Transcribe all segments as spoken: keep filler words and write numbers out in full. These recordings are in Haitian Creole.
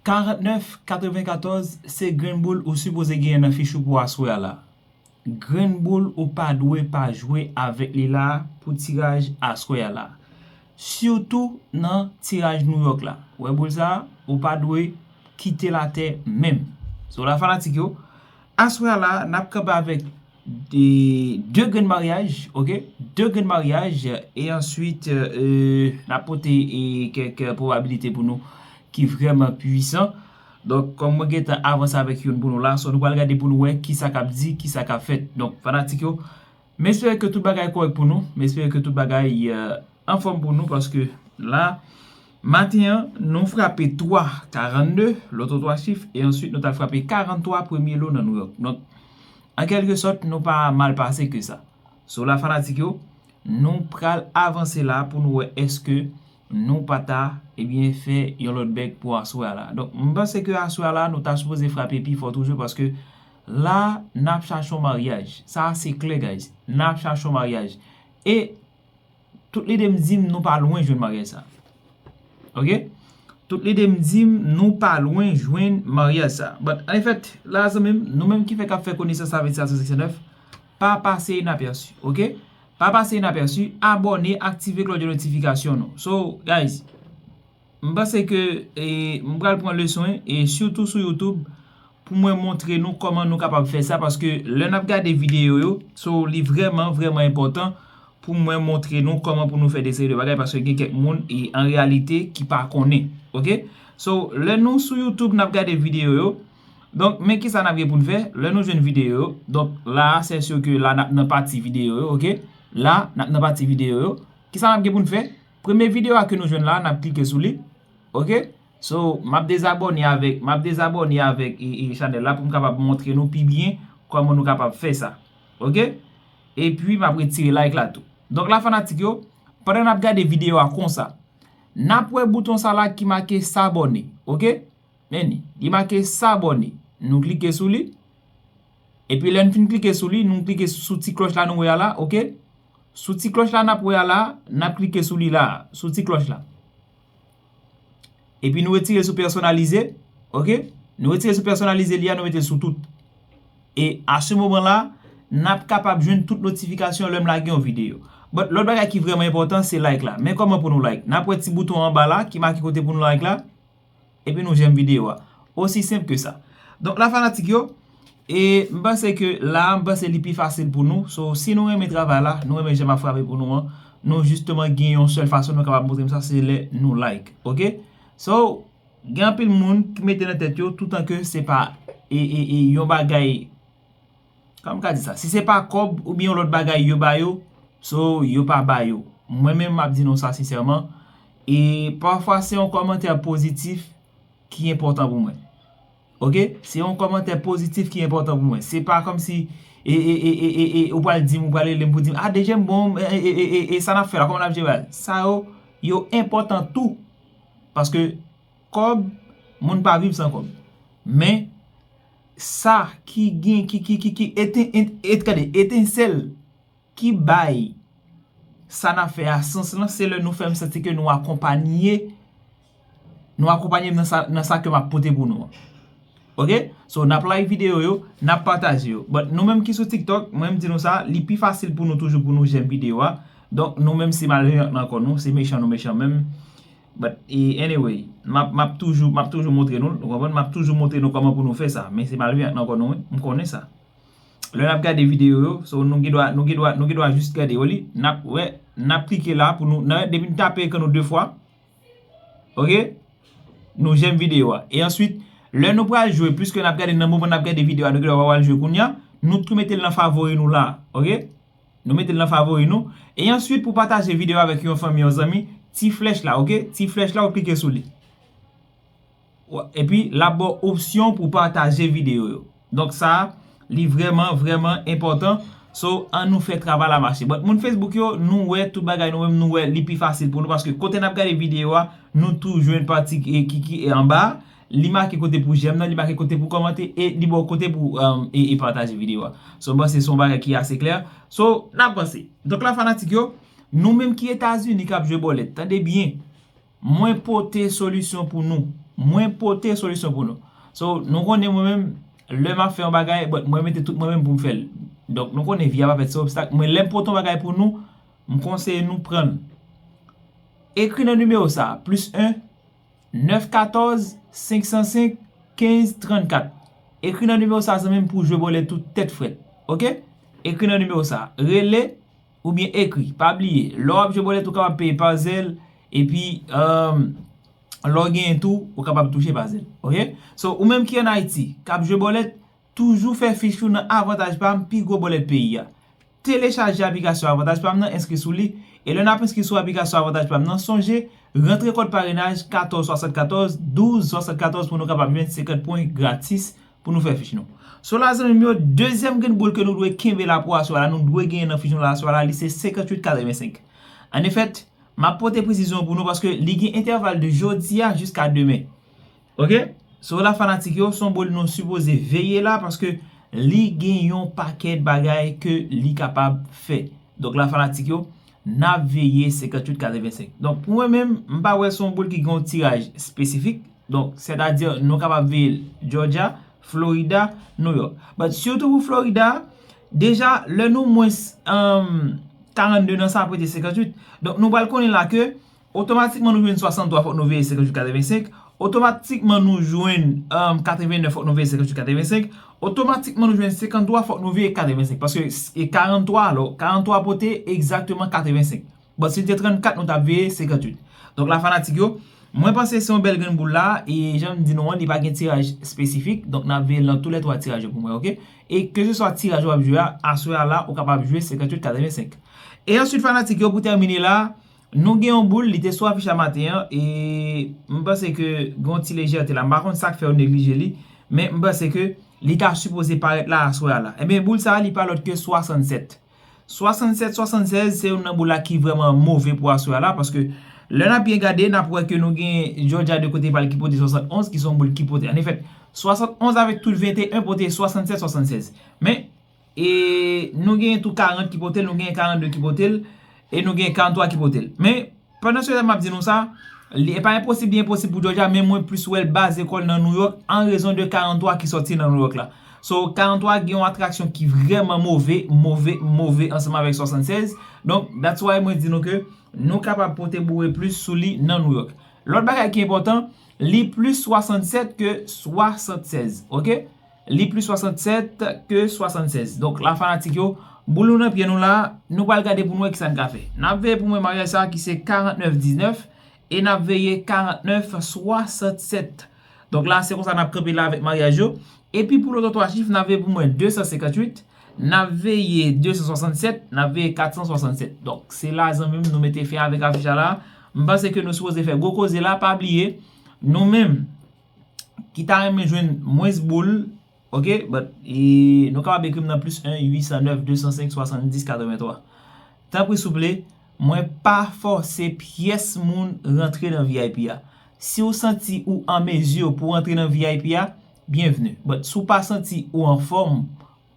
Karantnèf katrevenkatòz se grenn boul ou sipoze genyen nan fich ou pou aswè a la. Grenn boul ou pa dwe pa jwe avèk li la pou tiraj aswè a la. Sitou nan tiraj New York la. Wè boul sa a, ou pa dwe kite l atè menm. So la fanatik yo, aswè a la, n ap kanpe avèk de, de grenn maryaj, oke? De grenn maryaj, e answit, euh, n ap pote, e, kèk pwobabilite pou nou ki vrèman pwisan. Donk, kòm mwen gentan avanse avèk youn pou nou la, so nou pral gade pou nou wè kisa k ap di, kisa k ap fèt. Donk, fanatik yo, m espere ke tout bagay kòrèk pou nou, m espere ke tout bagay, euh, anfòm pou nou, paske la, maten an, nou frape twa karannde, loto twa chif, e answit nou t al frape karanntwa premye lo nan New York. Donk, an kèlke sòt, nou pa mal pase ke sa. So la, fanatik yo, nou pral avanse la pou nou wè èske nou pa ta, ebyen, fè yon lòt bèg pou aswè a la. Donk, m panse ke aswè a la, nou ta sipoze frape pi fò toujou paske la, n ap chache yon maryaj. Sa a se klè, guys. N ap chache yon maryaj. E tout lide m di m nou pa lwen jwenn maryaj sa. Oke? Tout lide m di m nou pa lwen jwenn maryaj sa. But, anfèt, la, zanmi m, nou menm ki fèk ap fè konesans avèk Sitiyasyon senkant nèf, pa pase inapèsi, oke? Pa pase inapèsi, abòne, aktive klòch de notifikasyon nou. So, guys, m panse ke, e, m pral pran le swen, e sitou sou YouTube, pou mwen montre nou kòman nou kapab fè sa, paske lè n ap gade videyo yo, so, li vrèman, vrèman enpòtan pou mwen montre nou kòman pou nou fè de seri de bagay, paske gen kèk moun, e, an reyalite, ki pa konnen, oke? So, lè nou sou YouTube, n ap gade videyo yo, donk, men kisa n ap gen pou n fè, lè nou jwenn videyo yo, donk, la, se si ke la, n ap nan pati videyo yo, oke? La, n ap nan pati videyo yo. Kisa n ap gen pou n fè? Premye videyo a ke nou jwenn la, n ap klike sou li, oke? So, m ap dezabòne avèk, m ap dezabòne avèk, e, e, chanèl la pou m kapab montre nou pi byen kòman nou kapab fè sa. Oke? Epi, m ap retire like la tou. Donk la, fanatik yo, pandan n ap gade videyo a konsa, n ap wè bouton sa la ki make s'abonner. Oke? Men li, li make s'abonner. Nou klike sou li. Epi lè n fin klike sou li, nou klike sou ti klòch la nou wè a la, oke? Sou ti klòch la n ap wè a la, n ap klike sou li la, sou ti klòch la. Epi nou retire sou pèsonalize, oke? Nou retire sou pèsonalize li a, nou mete l sou tout. E a se moman la, n ap kapab jwenn tout notifikasyon lè m lage yon videyo. But lòt bagay ki vrèman enpòtan, se like la. Men kòman pou nou like. N ap wè ti bouton anba la ki make kote pou nou like la. Epi nou j'aime videyo a. Osi senp ke sa. Donk la fanatik yo, e m panse ke la, m panse li pi fasil pou nou. So, si nou renmen travay la, nou renmen jan m ap frape pou nou an, nou jisteman gen yon sèl fason nou kapab montre m sa, se lè nou like. Oke? So, gen anpil moun ki mete nan tèt yo, toutan ke se pa, e, e, e, yon bagay Kòman m ka di sa? Si se pa kòb oubyen yon lòt bagay yo ba yo, so yo pa ba yo. Mwen menm, m ap di nou sa sensèman. E pafwa, se yon kòmantè pozitif ki enpòtan pou mwen. Oke? Se yon kòmantè pozitif ki enpòtan pou mwen. Se pa kòmsi, e, e, e, e, e, e, ou pral di m, ou pral rele m pou di m, "A, D J m bon, e, e, e, e, e, sa n ap fè la, kòman n ap jere bagay?" Sa yo, yo enpòtan tou. Paske kòb, moun pa viv san kòb. Men, sa ki gen, ki, ki, ki, ki eten-, en-, et-, gade, etensèl ki bay sa n ap fè a sans lan, se lè nou fè m santi ke nou akonpanye, nou akonpanye m nan sa, nan sa ke m ap pote pou nou an. Oke? So, n ap like videyo yo, n ap pataje yo. But nou menm ki sou TikTok, mwen m di nou sa, li pi fasil pou nou toujou pou nou j'aime videyo a. Donk, nou menm se malveyan nan kò nou, se mechan nou mechan menm. But, e, anyway, m ap, m ap toujou, m ap toujou montre nou, nou konprann? M ap toujou montre nou kòman pou nou fè sa. Men se malveyan nan kò nou, wi. M konnen sa. Lè n ap gade videyo yo, so nou gen dwa, nou gen dwa, nou gen dwa jis gade yo li. N ap, wè, n ap klike la pou nou, nan, depi n tape ekran nou de fwa. Oke? Nou j'aime videyo a. E answit, lè nou pral jwe, piske n ap gade nan moman n ap gade videyo a, nou gen dwa pa pral jwe kounye a, nou tou mete l nan favori nou la. Oke? Nou mete l nan favori nou. E answit, pou pataje videyo avèk yon fanmi, yon zanmi, ti flèch la, oke? Ti flèch la, ou klike sou li. Epi, l ap ba w opsyon pou pataje videyo yo. Donk, sa a, li vrèman, vrèman enpòtan. So, ann nou fè travay la mache. But moun Facebook yo, nou wè tout bagay nou menm, nou wè li pi fasil pou nou, paske kote n ap gade videyo a, nou tou jwenn pati ki, ki, ki anba a. Li make kote pou j'aime nan, li make kote pou kòmante, e li ba w kote pou, um, e, e pataje videyo a. So, m panse se yon bagay ki ase klè. So, n ap vanse. Donk la, fanatik yo, nou menm ki Etazini k ap jwe bòlèt, tande byen. Mwen pote solisyon pou nou. mwen pote solisyon pou nou. So, nou konnen mwen menm, lè m ap fè yon bagay, but mwen mete tout mwen menm pou m fè l. Donk, nou konnen vi a pa fèt san obstak. Mwen, lè m pote yon bagay pou nou, m konseye nou pran l. Ekri nan nimewo sa a, plis en, nèf katòz, senk san senk, kenz trannkat. Ekri nan nimewo sa a, zanmi m, pou w jwe bòlèt ou tèt frèt. Oke? Ekri nan nimewo sa a. Rele oubyen ekri. Pa bliye, lè w ap jwe bòlèt, ou kapab peye pa Zelle, epi, um, lè w genyen tou, ou kapab touche pa Zelle. Oke? So, ou menm ki ann Ayiti, k ap jwe bòlèt, toujou fè fich ou nan Avantaj Pam, pi gwo bòlèt peyi a. Telechaje aplikasyon Avantaj Pam nan, enskri sou li, e lè n ap enskri sou aplikasyon Avantaj Pam nan, sonje, rantre kòd parenaj katòz swasannkatòz, douz swasannkatòz pou nou kapab jwenn senkant pwen gratis pou nou fè fich nou. So la, zanmi m yo, dezyèm grenn boul ke nou dwe kenbe la pou aswè a la, nou dwe genyen nan fich nou la aswè a la, li se senkant uit katrevensenk. An efèt, m ap pote presizyon pou nou paske li gen entèval de jodi a jiska demen. Oke? So la, fanatik yo, se yon boul nou sipoze veye la paske li gen yon pakèt bagay ke li kapab fè. Donk la, fanatik yo, n ap veye senkant uit katrevensenk. Donk, pou mwen menm, m pa wè se yon boul ki gen yon tiraj espesifik. Donk, sètadi, nou kapab veye l Georgia, Florida, New York. But sitou pou Florida, deja, lè nou mwens, um, karannde nan sa ap rete senkant uit. Donk, nou pral konnen la ke otomatikman nou jwenn swasanntwa, fòk nou veye senkant uit katrevensenk. Otomatikman nou jwenn, um, katrevennèf, fòk nou veye senkant uit katrevensenk. Otomatikman nou jwenn senkanntwa, fòk nou veye katrevensenk. Paske e karanntwa, alò, karanntwa pote egzakteman katrevensenk. Bon, si l te trannkat, nou t ap veye senkant uit. Donk la, fanatik yo, mwen panse se yon bèl grenn boul la, e jan m di nou an, li pa gen tiraj espesifik, donk n ap veye l nan tou lè twa tiraj yo pou mwen, oke? E ke se swa tiraj w ap jwe a, aswè a la, ou kapab jwe senkant uit katrevensenk. E answit, fanatik yo, pou tèmine la, nou gen yon boul, li te sou afich la maten an, e m panse ke gen yon ti lejète la. M pa konn sa k fè yo neglije li, men m panse ke li ta sipoze parèt la aswè a la. Ebyen, boul sa a, li pa lòt ke swasannsèt. Swasannsèt swasannsèz se youn nan boul la ki vrèman move pou aswè a la, paske lè n ap byen gade, n ap wè ke nou gen Georgia de kote pa l ki pote swasannonz, ki se yon boul ki pote. An efèt, swasannonz avèk tout venteyen pote swasannsèt swasannsèz. Men, e, nou gen tou karant ki pote l, nou gen karannde ki pote l, e nou gen karantwa ki pote l. Men, pandan se tan m ap di nou sa, li, e pa enposib, li enposib pou Georgia, men mwen plis wè l baze kò l nan New York, an rezon de karantwa ki sòti nan New York la. So, karantwa gen yon atraksyon ki vrèman move, move, move ansanm avèk swasannsèz. Donk, that's why mwen di nou ke nou kapab pote boure plis sou li nan New York. Lòt bagay ki enpòtan, li plis swasannsèt ke swasannsèz, oke? Li plis swasannsèt ke swasannsèz. Donk, la fanatik yo, boul nou nan pye nou la, nou pral gade pou nou wè kisa n ka fè. N ap veye pou mwen maryaj sa a ki se karantnèf diznèf e n ap veye karantnèf swasannsèt. Donk la, se konsa n ap kanpe la avèk maryaj yo. Epi pou loto twa chif, n ap veye pou mwen de san senkantuit, n ap veye de san swasannsèt, n ap veye kat san swasannsèt. Donk, se la, zanmi m, nou mete fen avèk afich la. M panse ke nou sipoze fè gwo koze la, pa bliye, nou menm ki ta renmen jwenn mwens boul, oke, but, e, nou kapab ekri m nan plis en uit san nèf de san senk swasanndis katrevenntwa. Tanpri souple, mwen pa fòse pyès moun rantre nan V I P a. Si w santi ou an mezi pou w rantre nan V I P a, byenvni. But si w pa santi ou anfòm,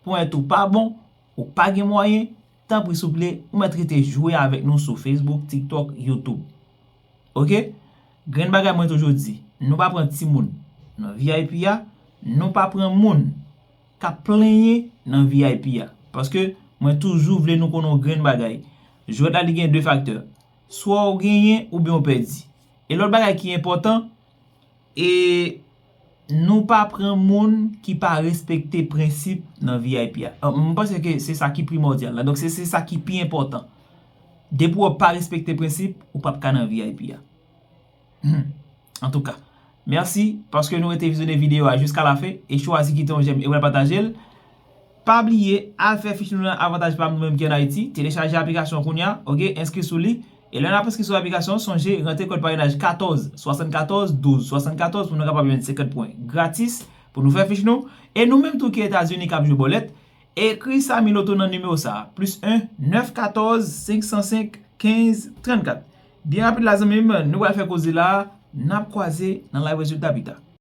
ponyèt ou pa bon, ou pa gen mwayen, tanpri souple, ou mèt rete jwe avèk nou sou Facebook, TikTok, YouTube. Oke? Grenn bagay mwen toujou di, nou pa pran timoun nan V I P a, nou pa pran moun k ap plenyen nan V I P a. Paske mwen toujou vle nou konnen yon grenn bagay. Jwèt la, li gen de faktè. Swa w genyen oubyen w pèdi. E lòt bagay ki enpòtan, e nou pa pran moun ki pa respekte prensip nan V I P a. An, m panse ke se sa ki primòdyal la. Donk, se, se sa ki pi enpòtan. Depi w pa respekte prensip, ou p ap ka nan V I P a. Hmm. Antouka, mèsi paske nou rete vizyonnen videyo a jiska lafen e chwazi kite yon jèm e w al pataje l. Pa bliye, al fè fich nou nan Avantaj Pam nou menm ki ann Ayiti. Telechaje aplikasyon an kounye a, oke? Enskri sou li. E lè n ap enskri sou aplikasyon, sonje rantre kòd parenaj katòz swasannkatòz douz swasannkatòz pou nou kapab jwenn senkant pwen gratis pou nou fè fich nou. E nou menm tou ki Etazini k ap jwe bòlèt, ekri Samy Loto nan nimewo sa a, plis en nèf katòz senk san senk kenz trannkat. Byen rapid la, zanmi m, nou pral fè koze la, n ap kwaze nan live rezilta pita.